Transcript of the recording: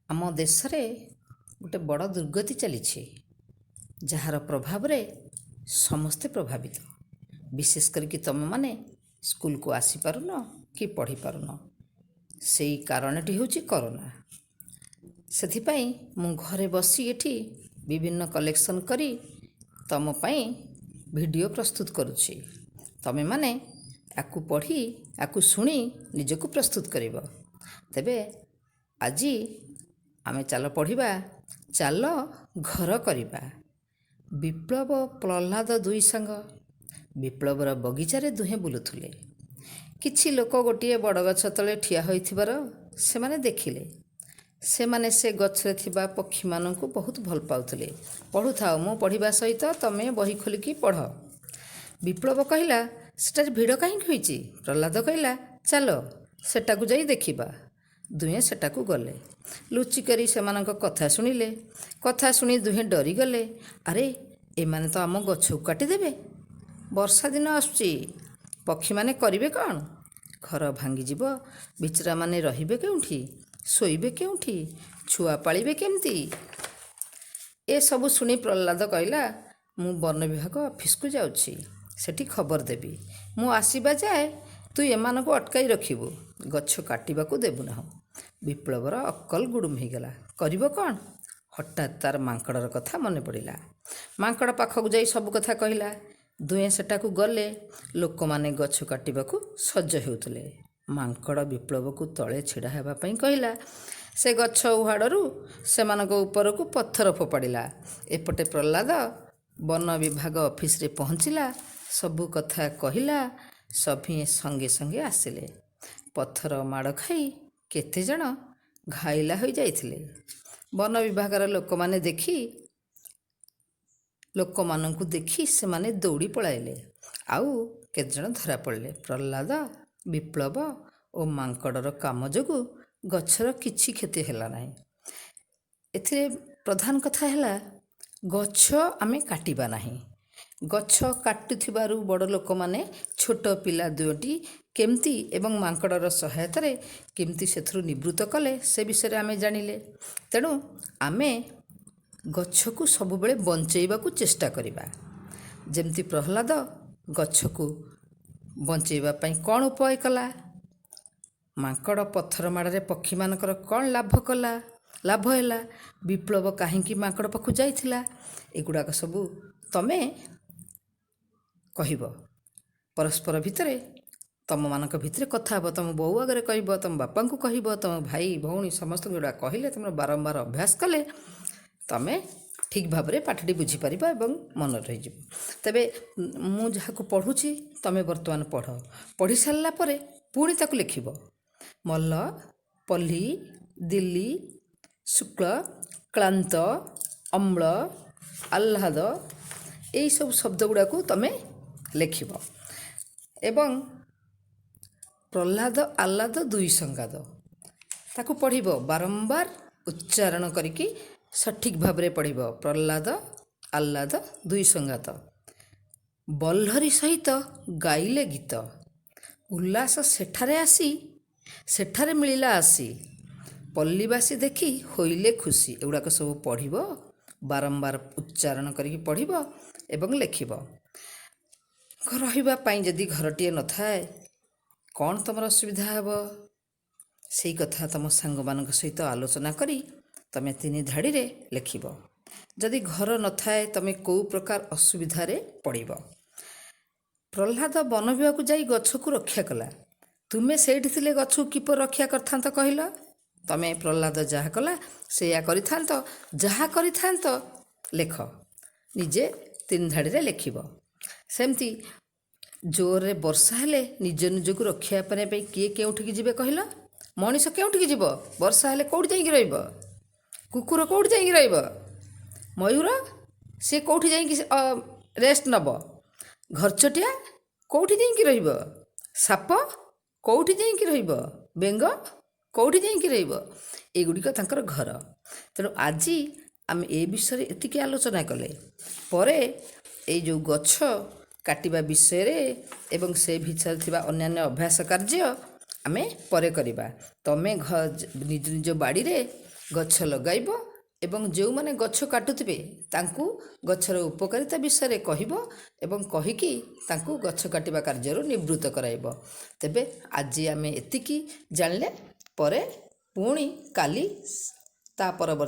ଆମ ଦେଶରେ ଗୋଟେ ବଡ଼ ଦୁର୍ଗତି ଚାଲିଛି, ଯାହାର ପ୍ରଭାବରେ ସମସ୍ତେ ପ୍ରଭାବିତ। ବିଶେଷ କରିକି ତୁମେମାନେ ସ୍କୁଲକୁ ଆସିପାରୁନ କି ପଢ଼ିପାରୁନ। ସେଇ କାରଣଟି ହେଉଛି କରୋନା। ସେଥିପାଇଁ ମୁଁ ଘରେ ବସି ଏଠି ବିଭିନ୍ନ କଲେକ୍ସନ୍ କରି ତୁମ ପାଇଁ ଭିଡ଼ିଓ ପ୍ରସ୍ତୁତ କରୁଛି। ତୁମେମାନେ ଆକୁ ପଢ଼ି, ଆକୁ ଶୁଣି ନିଜକୁ ପ୍ରସ୍ତୁତ କରିବ। ତେବେ ଆଜି ଆମେ ଚାଲ ପଢ଼ିବା, ଚାଲ ଘର କରିବା। ବିପ୍ଳବ ପ୍ରହ୍ଲାଦ ଦୁଇ ସାଙ୍ଗ ବିପ୍ଳବର ବଗିଚାରେ ଦୁହେଁ ବୁଲୁଥିଲେ। କିଛି ଲୋକ ଗୋଟିଏ ବଡ଼ଗଛ ତଳେ ଠିଆ ହୋଇଥିବାର ସେମାନେ ଦେଖିଲେ। ସେମାନେ ସେ ଗଛରେ ଥିବା ପକ୍ଷୀମାନଙ୍କୁ ବହୁତ ଭଲ ପାଉଥିଲେ। ପଢ଼ୁଥାଅ, ମୁଁ ପଢ଼ିବା ସହିତ ତମେ ବହି ଖୋଲିକି ପଢ଼। ବିପ୍ଳବ କହିଲା, ସେଠାରେ ଭିଡ଼ କାହିଁକି ହୋଇଛି? ପ୍ରହ୍ଲାଦ କହିଲା, ଚାଲ ସେଟାକୁ ଯାଇ ଦେଖିବା। ଦୁହେଁ ସେଟାକୁ ଗଲେ। ଲୁଚିକରି ସେମାନଙ୍କ କଥା ଶୁଣିଲେ। କଥା ଶୁଣି ଦୁହେଁ ଡରିଗଲେ। ଆରେ, ଏମାନେ ତ ଆମ ଗଛକୁ କାଟିଦେବେ। ବର୍ଷା ଦିନ ଆସୁଛି, ପକ୍ଷୀମାନେ କରିବେ କ'ଣ? ଘର ଭାଙ୍ଗିଯିବ, ବିଚରାମାନେ ରହିବେ କେଉଁଠି? ଶୋଇବେ କେଉଁଠି? ଛୁଆ ପାଳିବେ କେମିତି? ଏସବୁ ଶୁଣି ପ୍ରହ୍ଲାଦ କହିଲା, ମୁଁ ବନ ବିଭାଗ ଅଫିସକୁ ଯାଉଛି, ସେଠି ଖବର ଦେବି। ମୁଁ ଆସିବା ଯାଏ ତୁ ଏମାନଙ୍କୁ ଅଟକାଇ ରଖିବୁ, ଗଛ କାଟିବାକୁ ଦେବୁ ନାହୁଁ। ବିପ୍ଳବର ଅକଲ ଗୁଡ଼ୁମ ହେଇଗଲା। କରିବ କ'ଣ? ହଠାତ୍ ତାର ମାଙ୍କଡ଼ର କଥା ମନେ ପଡ଼ିଲା। ମାଙ୍କଡ଼ ପାଖକୁ ଯାଇ ସବୁ କଥା କହିଲା। ଦୁହେଁ ସେଠାକୁ ଗଲେ। ଲୋକମାନେ ଗଛ କାଟିବାକୁ ସଜ ହେଉଥିଲେ। ମାଙ୍କଡ଼ ବିପ୍ଳବକୁ ତଳେ ଛିଡ଼ା ହେବା ପାଇଁ କହିଲା। ସେ ଗଛ ଉହାଡ଼ରୁ ସେମାନଙ୍କ ଉପରକୁ ପଥର ଫୋପାଡ଼ିଲା। ଏପଟେ ପ୍ରହ୍ଲାଦ ବନ ବିଭାଗ ଅଫିସରେ ପହଞ୍ଚିଲା, ସବୁ କଥା କହିଲା। ସଭିଏଁ ସଙ୍ଗେ ସଙ୍ଗେ ଆସିଲେ। ପଥର ମାଡ଼ ଖାଇ କେତେଜଣ ଘାଇଲା ହୋଇଯାଇଥିଲେ। ବନ ବିଭାଗର ଲୋକମାନେ ଦେଖି, ଲୋକମାନଙ୍କୁ ଦେଖି ସେମାନେ ଦୌଡ଼ି ପଳାଇଲେ, ଆଉ କେତେଜଣ ଧରା ପଡ଼ିଲେ। ପ୍ରହ୍ଲାଦ, ବିପ୍ଳବ ଓ ମାଙ୍କଡ଼ର କାମ ଯୋଗୁଁ ଗଛର କିଛି କ୍ଷତି ହେଲା ନାହିଁ। ଏଥିରେ ପ୍ରଧାନ କଥା ହେଲା, ଗଛ ଆମେ କାଟିବା ନାହିଁ। ଗଛ କାଟୁଥିବାରୁ ବଡ଼ ଲୋକମାନେ ଛୋଟ ପିଲା ଦୁଇଟି କେମିତି ଏବଂ ମାଙ୍କଡ଼ର ସହାୟତାରେ କେମିତି ସେଥିରୁ ନିବୃତ୍ତ କଲେ, ସେ ବିଷୟରେ ଆମେ ଜାଣିଲେ। ତେଣୁ ଆମେ ଗଛକୁ ସବୁବେଳେ ବଞ୍ଚେଇବାକୁ ଚେଷ୍ଟା କରିବା। ଯେମିତି ପ୍ରହ୍ଲାଦ ଗଛକୁ ବଞ୍ଚେଇବା ପାଇଁ କ'ଣ ଉପାୟ କଲା, ମାଙ୍କଡ଼ ପଥର ମାଡ଼ରେ ପକ୍ଷୀମାନଙ୍କର କ'ଣ ଲାଭ କଲା, ଲାଭ ହେଲା, ବିପ୍ଳବ କାହିଁକି ମାଙ୍କଡ଼ ପାଖକୁ ଯାଇଥିଲା, ଏଗୁଡ଼ାକ ସବୁ ତମେ କହିବ। ପରସ୍ପର ଭିତରେ, ତୁମମାନଙ୍କ ଭିତରେ କଥା ହେବ। ତୁମ ବୋଉ ଆଗରେ କହିବ, ତୁମ ବାପାଙ୍କୁ କହିବ, ତୁମ ଭାଇ ଭଉଣୀ ସମସ୍ତଙ୍କୁ। ଏଗୁଡ଼ା କହିଲେ, ତୁମର ବାରମ୍ବାର ଅଭ୍ୟାସ କଲେ ତୁମେ ଠିକ୍ ଭାବରେ ପାଠଟି ବୁଝିପାରିବ ଏବଂ ମନେ ରହିଯିବ। ତେବେ ମୁଁ ଯାହାକୁ ପଢ଼ୁଛି, ତୁମେ ବର୍ତ୍ତମାନ ପଢ଼। ପଢ଼ି ସାରିଲା ପରେ ପୁଣି ତାକୁ ଲେଖିବ। ମଲ୍ଲ, ପଲ୍ଲୀ, ଦିଲ୍ଲୀ, ଶୁକ୍ଳ, କ୍ଳାନ୍ତ, ଅମ୍ଳ, ଆହ୍ଲାଦ, ଏଇସବୁ ଶବ୍ଦ ଗୁଡ଼ାକୁ ତୁମେ ଲେଖିବ ଏବଂ ପ୍ରହ୍ଲାଦ ଆହ୍ଲାଦ ଦୁଇ ସଙ୍ଗାତ, ତାକୁ ପଢ଼ିବ। ବାରମ୍ବାର ଉଚ୍ଚାରଣ କରିକି ସଠିକ୍ ଭାବରେ ପଢ଼ିବ। ପ୍ରହ୍ଲାଦ ଆହ୍ଲାଦ ଦୁଇ ସଙ୍ଗାତ, ବଲ୍ଲରୀ ସହିତ ଗାଇଲେ ଗୀତ, ଉଲ୍ଲାସ ସେଠାରେ ଆସି, ସେଠାରେ ମିଳିଲା ଆସି, ପଲ୍ଲୀବାସୀ ଦେଖି ହୋଇଲେ ଖୁସି। ଏଗୁଡ଼ାକ ସବୁ ପଢ଼ିବ, ବାରମ୍ବାର ଉଚ୍ଚାରଣ କରିକି ପଢ଼ିବ ଏବଂ ଲେଖିବ। ରହିବା ପାଇଁ ଯଦି ଘରଟିଏ ନଥାଏ, କ'ଣ ତୁମର ଅସୁବିଧା ହେବ, ସେଇ କଥା ତୁମ ସାଙ୍ଗମାନଙ୍କ ସହିତ ଆଲୋଚନା କରି ତୁମେ ତିନି ଧାଡ଼ିରେ ଲେଖିବ। ଯଦି ଘର ନଥାଏ, ତୁମେ କେଉଁ ପ୍ରକାର ଅସୁବିଧାରେ ପଡ଼ିବ? ପ୍ରହ୍ଲାଦ ବନ ବିଭାଗକୁ ଯାଇ ଗଛକୁ ରକ୍ଷା କଲା। ତୁମେ ସେଇଠି ଥିଲେ ଗଛକୁ କିପରି ରକ୍ଷା କରିଥାନ୍ତ କହିଲ? ତମେ ପ୍ରହ୍ଲାଦ ଯାହା କଲା ସେଇଆ କରିଥାନ୍ତ? ଯାହା କରିଥାନ୍ତ ଲେଖ, ନିଜେ ତିନି ଧାଡ଼ିରେ ଲେଖିବ। ସେମିତି ଜୋରରେ ବର୍ଷା ହେଲେ ନିଜ ନିଜକୁ ରକ୍ଷା କରିବା ପାଇଁ କିଏ କେଉଁଠିକି ଯିବେ କହିଲ? ମଣିଷ କେଉଁଠିକି ଯିବ? ବର୍ଷା ହେଲେ କେଉଁଠି ଯାଇକି ରହିବ? କୁକୁର କେଉଁଠି ଯାଇକି ରହିବ? ମୟୂର ସେ କେଉଁଠି ଯାଇକି ରେଷ୍ଟ ନେବ? ଘରଚଟିଆ କେଉଁଠି ଯାଇକି ରହିବ? ସାପ କେଉଁଠି ଯାଇକି ରହିବ? ବେଙ୍ଗ କେଉଁଠି ଯାଇକି ରହିବ? ଏଗୁଡ଼ିକ ତାଙ୍କର ଘର। ତେଣୁ ଆଜି ଆମେ ଏ ବିଷୟରେ ଏତିକି ଆଲୋଚନା କଲେ। ପରେ ଏଇ ଯେଉଁ ଗଛ କାଟିବା ବିଷୟରେ ଏବଂ ସେ ଭିତରେ ଥିବା ଅନ୍ୟାନ୍ୟ ଅଭ୍ୟାସ କାର୍ଯ୍ୟ ଆମେ ପରେ କରିବା। ତମେ ନିଜ ନିଜ ବାଡ଼ିରେ ଗଛ ଲଗାଇବ ଏବଂ ଯେଉଁମାନେ ଗଛ କାଟୁଥିବେ ତାଙ୍କୁ ଗଛର ଉପକାରିତା ବିଷୟରେ କହିବ ଏବଂ କହିକି ତାଙ୍କୁ ଗଛ କାଟିବା କାର୍ଯ୍ୟରୁ ନିବୃତ୍ତ କରାଇବ। ତେବେ ଆଜି ଆମେ ଏତିକି ଜାଣିଲେ, ପରେ ପୁଣି କାଲି ତା ପରବର୍ତ୍ତୀ